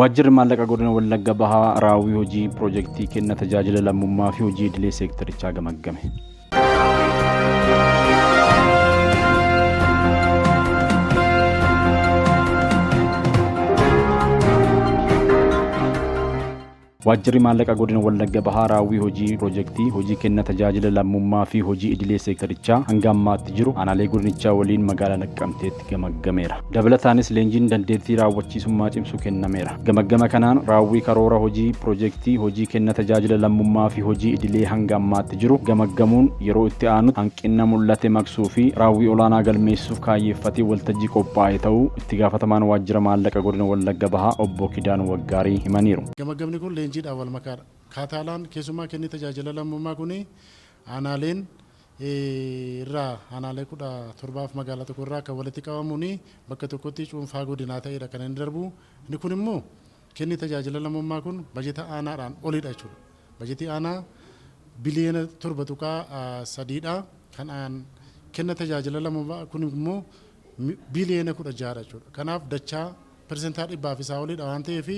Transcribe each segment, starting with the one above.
Waajjirri Maallaqa Godina Wallagga Bahaa raawwii hojii piroojeektii kenna tajaajila lammummaa fi hojii idilee seektarichaa gamaggame. Waajjirri Maallaqa Godina Wallagga Bahaa raawwii hojii piroojeektii hojii kenna tajaajila lammummaa fi hojii idilee seektarichaa hanga ammaatti jiru aanaalee godinichaa waliin magaalaa Naqqamteetti gamaggameera. Dabalataanis leenjiin dandeettii raawwachiisummaa cimsu kennameera. Gamaggama kanaan raawwii karoora hojii piroojeektii hojii kenna tajaajila lammummaa fi hojii idilee hanga ammaatti jiru gamaggamuun yeroo itti aanutti hanqina mul'ate maqsuu fi raawwii olaanaa galmeessisuuf kaayyeeffatee waltajjii qophaa'e ta'uu Itti Gaafatamaan Waajjira Maallaqa Godina Wallagga Bahaa Obbo Kidaanuu Waggaarii himaniiru. Gamaggamni kun leenjiidhaan wal makaadha. Kaataalaan keessumaa kenni tajaajila lammummaa kun aanaaleen irraa aanaalee 17f magaalaa tokko irraa kan walitti qabamuun bakka tokkotti cuunfaa godinaa ta'eedha kan inni darbu. Inni kun immoo kenni tajaajila lammummaa kun bajeta aanaadhaan olidha jechuudha. Bajetii aanaa biliyoona 7.3 dha. Kan kenna tajaajila lammummaa kun immoo biliyoona 16 dha jechuudha. Kanaaf dachaa persentaa dhibbaaf isaa olidha waan ta'eef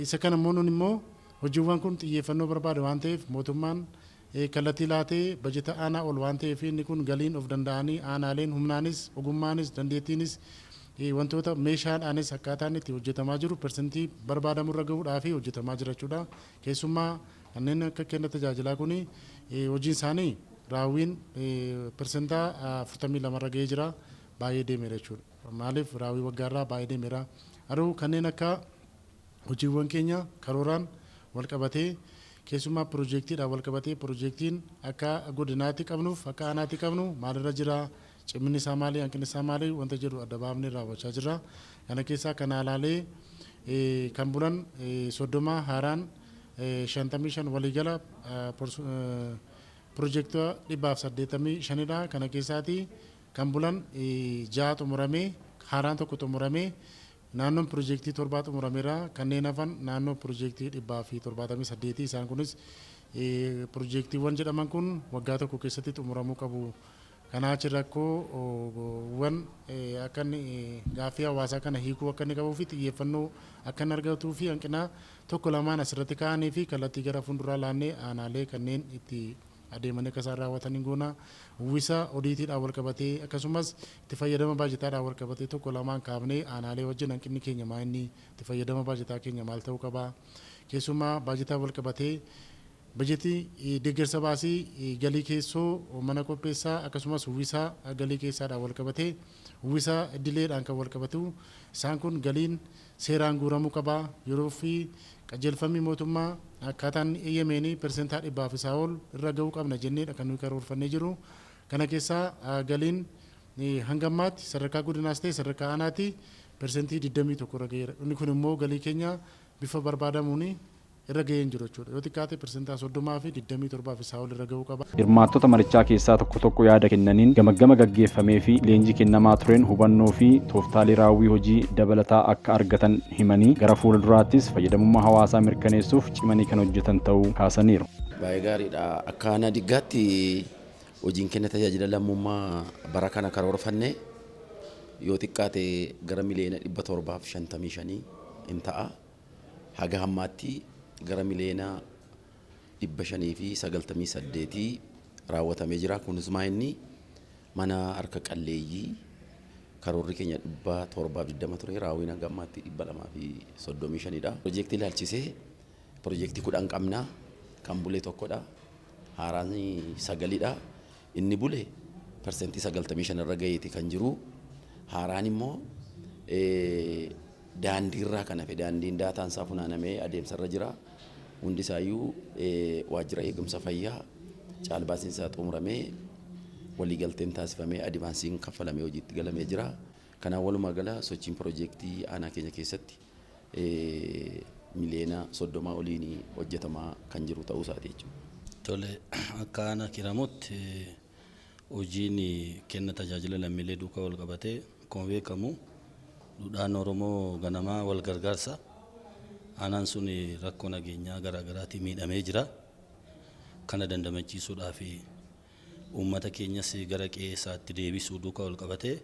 isa kana immoo nun immoo hojiiwwan kun xiyyeeffannoo barbaada waan ta'eef mootummaan kallattii laatee bajeta aanaa ol waan ta'eef inni kun galiin of danda'anii aanaaleen humnaanis ogummaanis dandeettiinis wantoota meeshaadhaanis akkaataan itti hojjetamaa jiru persentii barbaadamurra gahuudhaaf hojjetamaa jira jechuudha. Keessummaa kanneen akka kenna tajaajilaa kun hojiin isaanii raawwiin persentaa 42 irra gahee jira baay'ee deemeera jechuudha. Maaliif raawwii waggaarraa baay'ee deemeera. Garuu kanneen akka hojiiwwan keenya karooraan walqabatee keessumaa piroojeektiidhaan walqabatee piroojeektiin akka godinaatti qabnuuf akka aanaatti qabnu maalirra jira ciminni isaa maali hanqinni isaa maali wanta jedhu adda baafnee raawwachaa jirra. Kana keessaa kan haalaalee kan bulan 30 haaraan 55 waliigala piroojeektoota 185 dha. Kana keessaati kan bulan 6 xumuramee haaraan tokko xumuramee naannoon piroojeektii torbaa xumurameera. Kanneen hafan naannoo piroojeektii 178 isaan kunis piroojeektiiwwan jedhaman kun waggaa tokko keessatti xumuramuu qabu. Kanaa achi rakkoowwan akka inni gaaffii hawaasaa kana hiikuu akka inni qabuu fi xiyyeeffannoo akka inni argatuu fi hanqina tokko lamaan asirratti kaa'anii fi kallattii gara fuulduraa laannee aanaalee kanneen itti adeemanii akka isaan raawwatan hin goona. Uwwisa odiitiidhaan wal qabatee akkasumas itti fayyadama baajetaadhaan wal qabatee tokko lamaan kaafnee aanaalee wajjin hanqinni keenya maa inni itti fayyadama baajetaa keenya maal ta'uu qaba. Keessumaa baajetaan wal qabatee Bajetii deeggarsa baasii galii keessoo mana qopheessaa akkasumas uwwisa galii keessaadhaan wal qabatee uwwisa idileedhaan kan wal qabatu isaan kun galiin seeraan guuramuu qaba yeroo fi qajeelfamni mootummaa akkaataan eeyyameen persentaa dhibbaaf isaa ol irra gahuu qabna jenneedha kan nuyi karoorfannee jiru. Kana keessaa galiin hanga ammaatti sadarkaa godinaas ta'e sadarkaa aanaatti persentii 21 irra gaheera. Inni kun immoo galii keenya bifa barbaadamuun irra gahee hin jiru jechuudha. Yoo xiqqaate persentaa 30 fi 27 fi isaa ol irra gahuu qaba. Hirmaattota marichaa keessaa tokko tokko yaada kennaniin, gamaggama gaggeeffamee fi leenjii kennamaa tureen hubannoo fi tooftaalee raawwii hojii dabalataa akka argatan himanii, gara fuula duraattis fayyadamummaa hawaasaa mirkaneessuuf cimanii kan hojjetan ta'uu kaasaniiru. Baay'ee gaariidha. Akka aanaa Diggaatti hojiin kenna tajaajila lammummaa bara kana karoorfanne yoo xiqqaate gara miliyoona 755 in ta'a. Haga hammaatti gara miliyoona 598 raawwatamee jira. Kunis maa inni mana harka qalleeyyii karoorri keenya 720 ture raawwiin hanga ammaatti 235 dha. Piroojeektii ilaalchisee piroojeektii 10 qabna. Kan bule tokkodha. Haaraan sagalidha. Inni bule persentii 95 irra gaheeti kan jiru. Haaraan immoo Daandiirraa kan hafe daandiin daataan isaa funaanamee adeemsarra jira. Hundi isaayyuu waajjira eegumsa fayyaa caalbaasiin isaa xumuramee waliigalteen taasifamee adivaansiin kaffalamee hojiitti galamee jira. Kanaaf walumaa gala sochiin piroojeektii aanaa keenya keessatti miliyoona 30 oliin hojjetamaa kan jiru ta'uu isaati jechuudha. Tole, akka aanaa Kiiramuutti hojiin kenna tajaajila lammiilee duukaa walqabatee akkuma beekamu duudhaan Oromoo ganamaa wal gargaarsa. Aanaan sun rakkoo nageenyaa garaa garaatiin miidhamee jira. Kana dandamachiisuudhaaf uummata keenyas gara qe'ee isaatti deebisuu duukaa walqabatee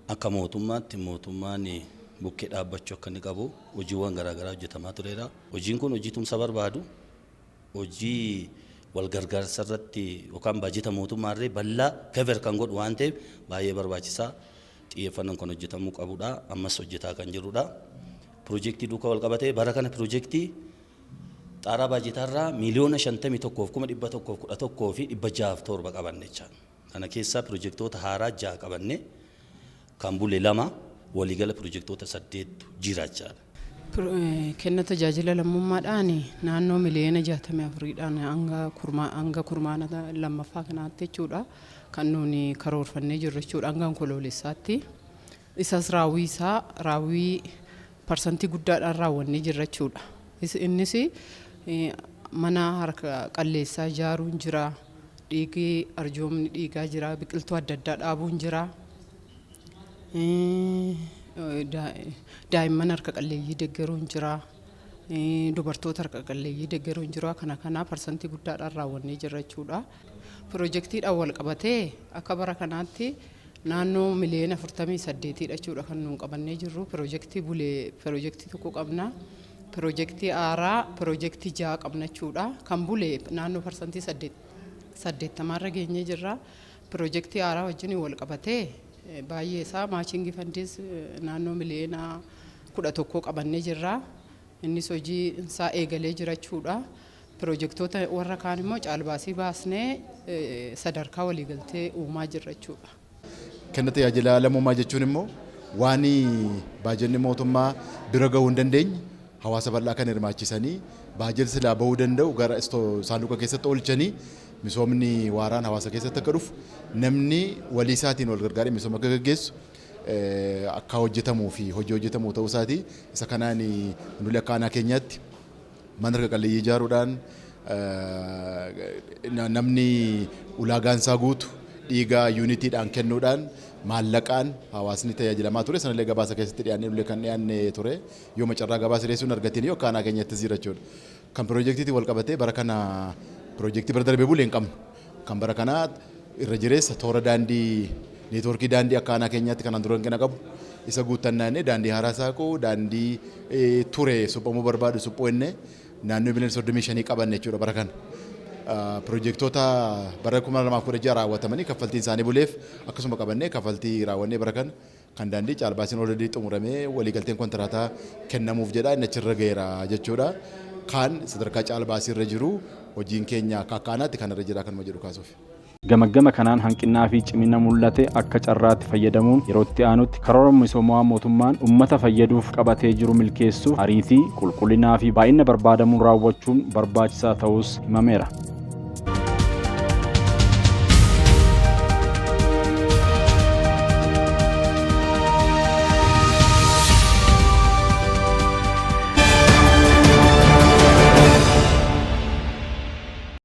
akka mootummaatti mootummaan Bukkee dhaabbachuu akka inni qabu hojiiwwan garaagaraa hojjetamaa tureera. Hojiin kun hojii tumsa barbaadu, hojii wal gargaarsa irratti yookaan baajeta mootummaa illee bal'aa cover kan godhu waan ta'eef, baay'ee barbaachisaa, xiyyeeffannoon kan hojjetamuu qabudha. Ammas hojjetaa kan jirudha. Piroojeektii duukaa wal qabatee bara kana piroojeektii xaaraa baajetaarraa 51,111,607 qabanne jechaadha. Kana keessaa piroojeektoota haaraa jaha qabanne, kan bule lama, waliigala piroojeektoota saddeettu jira jechaadha. Kenna tajaajila lammummaadhaan naannoo 64,000,000dhaan hanga kurmaana lammaffaa kanaatti jechuudha kan nuuni karoorfannee jirru jechuudha, hanga Onkoloolessaatti. Isas raawwii isaa raawwii parsantii guddaadhaan raawwannee jirra jechuudha. Innis mana harka qalleessaa ijaaruun jira, dhiigii arjoomni dhiigaa jira, biqiltuu adda addaa dhaabuun jira. Daa'imman harka qalleeyyii deeggaruun jira. Dubartoota harka qalleeyyii deeggaruun jira. Kana parsantii guddaadhaan raawwannee jirra jechuudha. Piroojeektiidhaan wal qabatee akka bara kanaatti naannoo 48,000,000dha jechuudha kan nuun qabannee jirru. Piroojeektii bulee piroojeektii tokko qabna. Piroojeektii haaraa piroojeektii ja'a qabna jechuudha. Kan bulee naannoo parsantii 80rra geenyee jirra. Piroojeektii haaraa wajjin wal qabatee baay'ee isaa matching fundiis naannoo 11,000,000 qabannee jirra. Innis hojii isaa eegalee jira jechuudha. Piroojeektoota warra kaan immoo caalbaasii baasnee sadarkaa waliigaltee uumaa jirra jechuudha. Kenna tajaajila lammummaa jechuun immoo waan baajenni mootummaa bira gahuu hin dandeenye hawaasa bal'aa kan hirmaachisanii, baajeta silaa bahuu danda'u gara saanduqa keessatti oolchanii, misoomni waaraan hawaasa keessatti akka dhufu, namni walii isaatiin wal gargaaree misooma akka gaggeessu akka hojjetamuu fi hojii hojjetamuu ta'uu isaati. Isa kanaan nuti akka aanaa keenyaatti mana harka qalleeyyii ijaaruudhaan, namni ulaagaan isaa guutu dhiigaa yuunitiidhaan kennuudhaan, maallaqaan hawaasni tajaajilamaa ture. Sanallee gabaasa keessatti dhiyaannee, nullee kan dhiyaanne ture, yoo macarraa gabaasa dhiyeessuun argatiin yoo akka aanaa keenyattis jira jechuudha. Kan piroojeektiitiin wal qabatee bara kana piroojeektii bara darbee bulee hin qabnu. Kan bara kanaa irra jireessa toora daandii, neetwoorkii daandii akka aanaa keenyaatti kanaan dura hanqina qabu isa guuttannaannee, daandii haaraa saaquu, daandii ture suphamuu barbaadu suphuu innee naannoo 35,000,000 qabanne jechuudha bara kana. Piroojeektoota bara 2016 raawwatamanii kaffaltiin isaanii buleef akkasuma qabannee kaffaltii raawwannee, bara kana kan daandii caalbaasiin already xumuramee waliigalteen kontiraataa kennamuuf jedha, inni achirra ga'eera jechuudha. Kaan sadarkaa caalbaasii irra jiru. Hojiin keenya akka aanaatti kan irra jira kanuma jedhu kaasuuf. Gamaggama kanaan hanqinaa fi cimina mul'ate akka carraatti fayyadamuun yerootti aanutti karoora misoomaa mootummaan uummata fayyaduuf qabatee jiru milkeessuuf ariitii, qulqullinaa fi baay'ina barbaadamuun raawwachuun barbaachisaa ta'us himameera.